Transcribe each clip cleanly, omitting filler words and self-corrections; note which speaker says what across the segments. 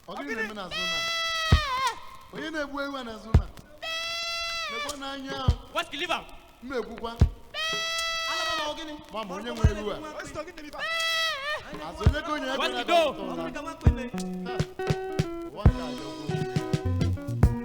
Speaker 1: Ọ gịnị na-eme n'azụ ụlọ a? Onye na-egbu ewu a n'azụ ụlọ a? Lekwa n'anya ahụ.
Speaker 2: What leave am?
Speaker 1: M ekwukwa.
Speaker 3: Alaba ma ọ gịnị?
Speaker 1: Ma ma onye nwe ewu a. Azụ onye ka onye
Speaker 2: What
Speaker 1: ebe
Speaker 2: you do?
Speaker 3: Ọ gịnị ka nwa mkpi mee?
Speaker 1: Ụwa nke a jọgburu onwe ya.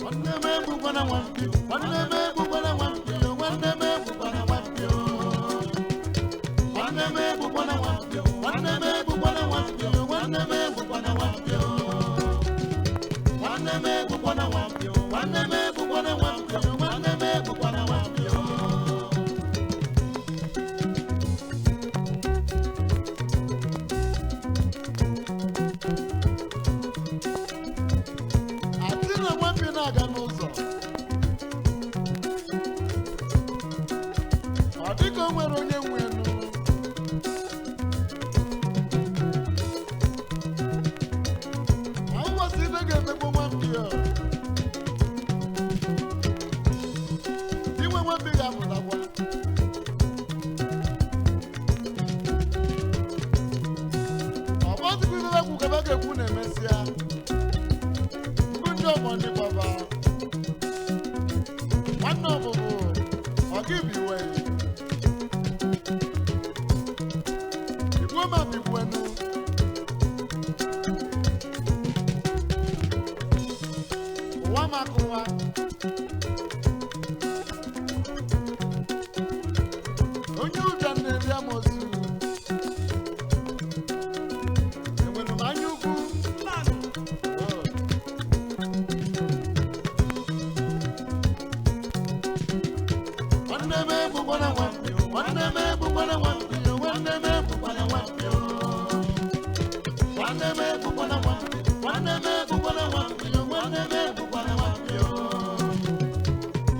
Speaker 1: Nwanne m egbukwana nwampi, nwanne m egbukwana nwampi, nwanne m egbukwana nwampi, nwanne m egbukwana nwampi, nwanne m egbukwana nwampi, nwanne m egbukwana nwampi, nwanne m egbukwana nwampi, nwanne m egbukwana nwampi, nwanne m egbukwana nwampi. Atị na nwampi na-aga n'ụzọ. Ọ dịka o nwere onye nwe enu. Ma ụbọchị ibe ga-emegbu nwampi a. Inwe nwampi ga-apụtakwa. Ọ bụzikwa ibe ekwu ka ebe ga-ekwu na-emesịa. Mbụ ndị ọgbọ ndị gbaba. Nwanne ọbụbụ, ọ gị bụ iwe. Igbuo ma bigbuenu. Ụwa m akụwa. Onye ụbịam na-eri amosu. Enwere m anya ukwu.
Speaker 3: Mbanụ.
Speaker 1: Oh. Nwanne m egbukwana nwampi, nwanne m egbukwana nwampi, nwanne m egbukwana nwampi, nwanne m egbukwana nwampi, nwanne m egbukwana nwampi, nwanne m egbukwana nwampi,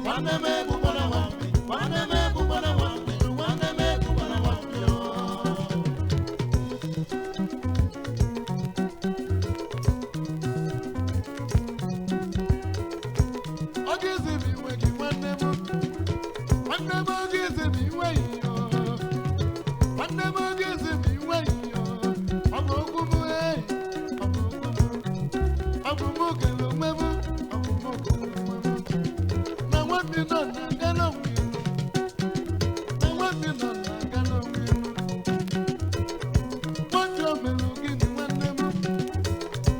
Speaker 1: nwanne m egbukwana nwampi, nwanne m egbukwana nwampi, nwanne m egbukwana nwampi. Ọ ga-eze m iwe gị nwanne m. Nwanne m oge eze m iwe iyo. Nwanne m oge eze m iwe iyo. Ọ bụ okwu m ee, ọ bụ okwu m. Ọ bụ mụ kere onwe m, ọ bụ mụ kere onwe m. Na nwampi nọ na-aga n'onwe elu. Na nwampi nọ na-aga n'onwe elu. Nwampi o melụ gịnị nwanne m?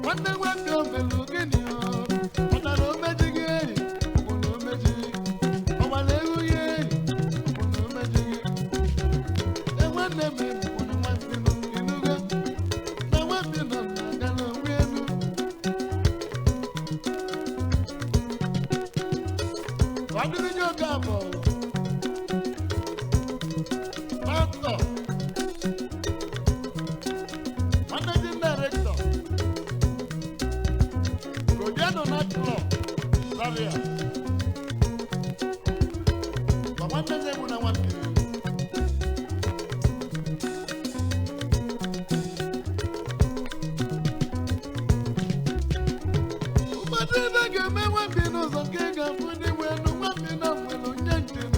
Speaker 1: Nwanne nwampi o melụ gịnị o? Ọ nara omeji gị eyi, ọ bụ na omeji gị. Ọ gbara egwu ya eyi, ọ bụ na omeji gị. E nwanne m egbukwana nwampi nọ, ịnụgo? Na nwampi nọ na-aga n'onwe elu. Ka ọ dịrị nye oge abụọ. Pastọ, managing director, Godiano Night Club, Zaria. Ma nwanne ya egbu na nwampi. Ụfọdụ ebe ga-eme nwampi n'ụzọ nke ga-abụ ndị nwenu nwampi na nwere onye njem.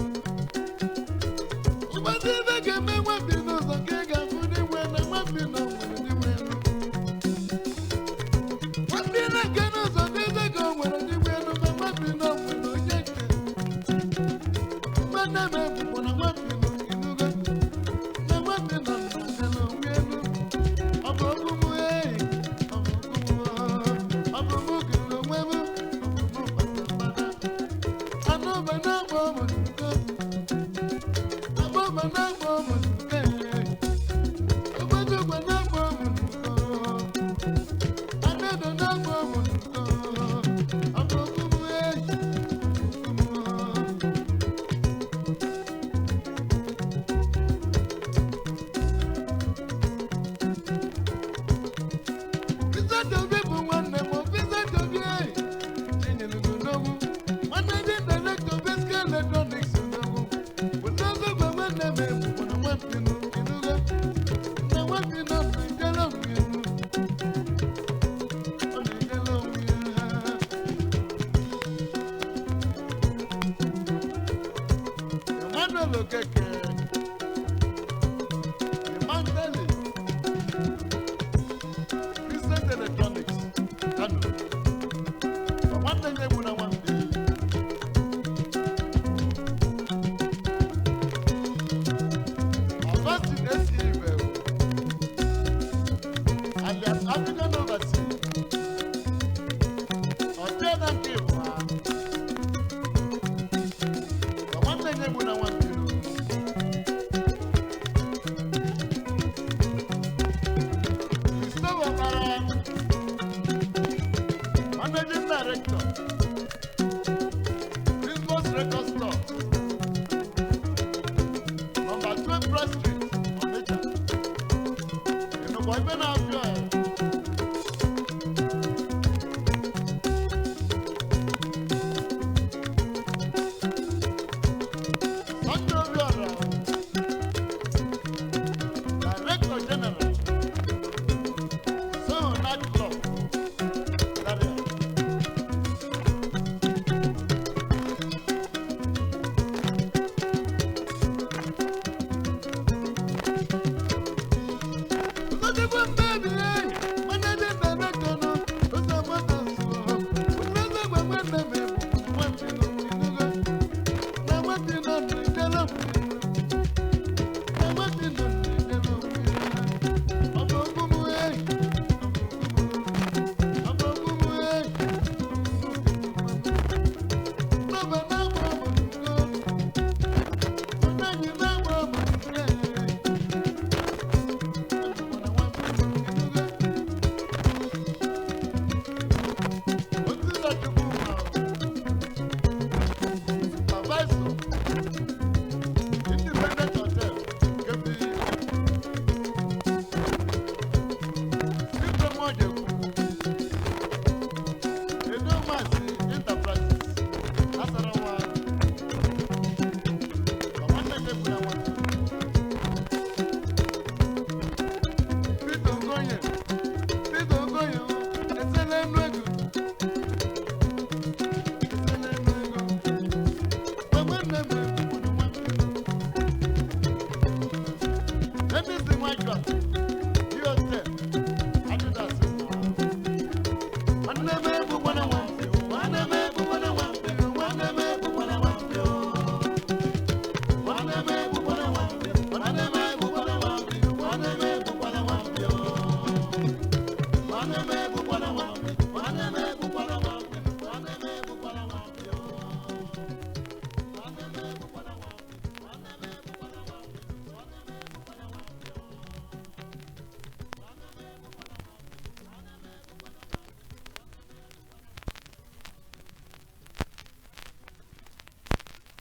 Speaker 1: Ụfọdụ ebe ga-eme nwampi n'ụzọ nke ga-abụ ndị nwenu nwampi na nwere ndị nwenu. Nwampi na-aga n'ụzọ ndị eze ka o nwere ndị nwenu ma nwampi na nwere onye njem. Nwanne m egbukwana nwampi nọ inugo. Na nwampi nọ na-aga n'onwe elu. Ọ bụ okwu m ee, ọ bụ okwu m oo. Ọ bụ mụ kere onwe m, ọ bụ mụ kpata mkpata. Okeke, Imanteli, Christian Electronics, Kano. Nwanne ya egbu na nwambi. Augustine S. Ibe, alias African Overseas, Ọjọ́ nke Ịbụa. Nwanne ya egbu na nwambi. Christopher Okpara, Managing Director, Christmas Record Store, Number 12 Press Street, Onitsha. Ịnụkwa ibe na-abịa ya. Sunday Obiora, Director General,